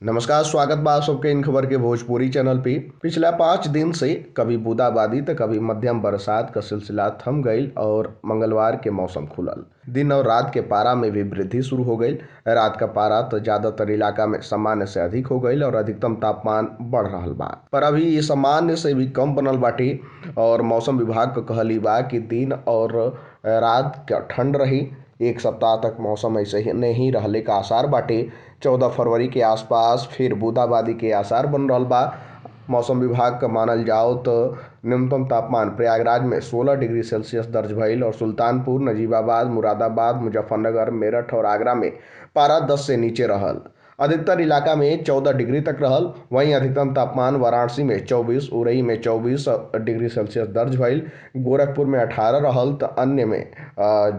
नमस्कार, स्वागत बा आप सबके इन खबर के भोजपुरी चैनल पे। पिछला 5 दिन से कभी बूंदाबांदी तो कभी मध्यम बरसात का सिलसिला थम गईल और मंगलवार के मौसम खुलल। दिन और रात के पारा में भी वृद्धि शुरू हो गईल। रात का पारा तो ज़्यादातर इलाका में सामान्य से अधिक हो गईल और अधिकतम तापमान बढ़ रहा बा, पर अभी ये सामान्य से भी कम बनल बाटे। और मौसम विभाग का कहली बा कि दिन और रात का ठंड रही। एक सप्ताह तक मौसम ऐसे ही नहीं रहले का आसार बाटे। 14 फरवरी के आसपास फिर बूंदाबांदी के आसार बन रहा बा। मौसम विभाग का मानल जाओ तो न्यूनतम तापमान प्रयागराज में 16 डिग्री सेल्सियस दर्ज भइल और सुल्तानपुर, नजीबाबाद, मुरादाबाद, मुजफ्फरनगर, मेरठ और आगरा में पारा 10 से नीचे रहल। अधिकतर इलाका में 14 डिग्री तक रहल। वहीं अधिकतम तापमान वाराणसी में 24, उरई में 24 डिग्री सेल्सियस दर्ज भइल, गोरखपुर में 18 रहल तो अन्य में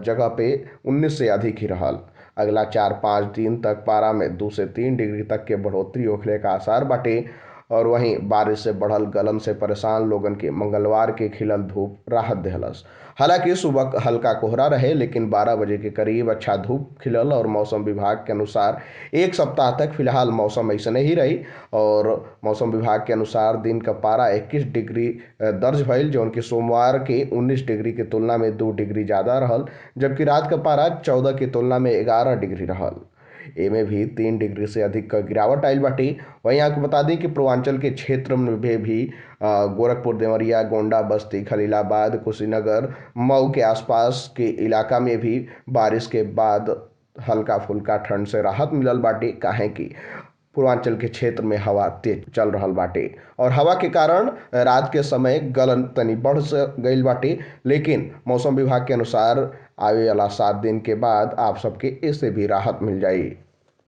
जगह पे 19 से अधिक ही रहल। अगला 4-5 दिन तक पारा में 2 से 3 डिग्री तक के बढ़ोतरी होखले का आसार बाटे। और वहीं बारिश से बढ़ल गलन से परेशान लोगन के मंगलवार के खिलल धूप राहत देहलस। हालांकि सुबह हल्का कोहरा रहे, लेकिन 12 बजे के करीब अच्छा धूप खिलल और मौसम विभाग के अनुसार एक सप्ताह तक फिलहाल मौसम ऐसे नहीं रही। और मौसम विभाग के अनुसार दिन का पारा 21 डिग्री दर्ज भइल, जौन कि सोमवार के 19 डिग्री के तुलना में 2 डिग्री ज़्यादा रहल, जबकि रात का पारा 14 की तुलना में 11 डिग्री रहल। एमे भी 3 डिग्री से अधिक का गिरावट आयल बाटे। वहीं आपको बता दें कि पूर्वांचल के क्षेत्र में भी गोरखपुर, देवरिया, गोंडा, बस्ती, खलीलाबाद, कुशीनगर, मऊ के आसपास के इलाका में भी बारिश के बाद हल्का फुल्का ठंड से राहत मिलल बाटे। काहे कि पूर्वांचल के क्षेत्र में हवा तेज चल रहल बाटे और हवा के कारण रात के समय गलन तनी बढ़ गईल बाटे। लेकिन मौसम विभाग के अनुसार आवे वाला 7 दिन के बाद आप सबके इससे भी राहत मिल जाई।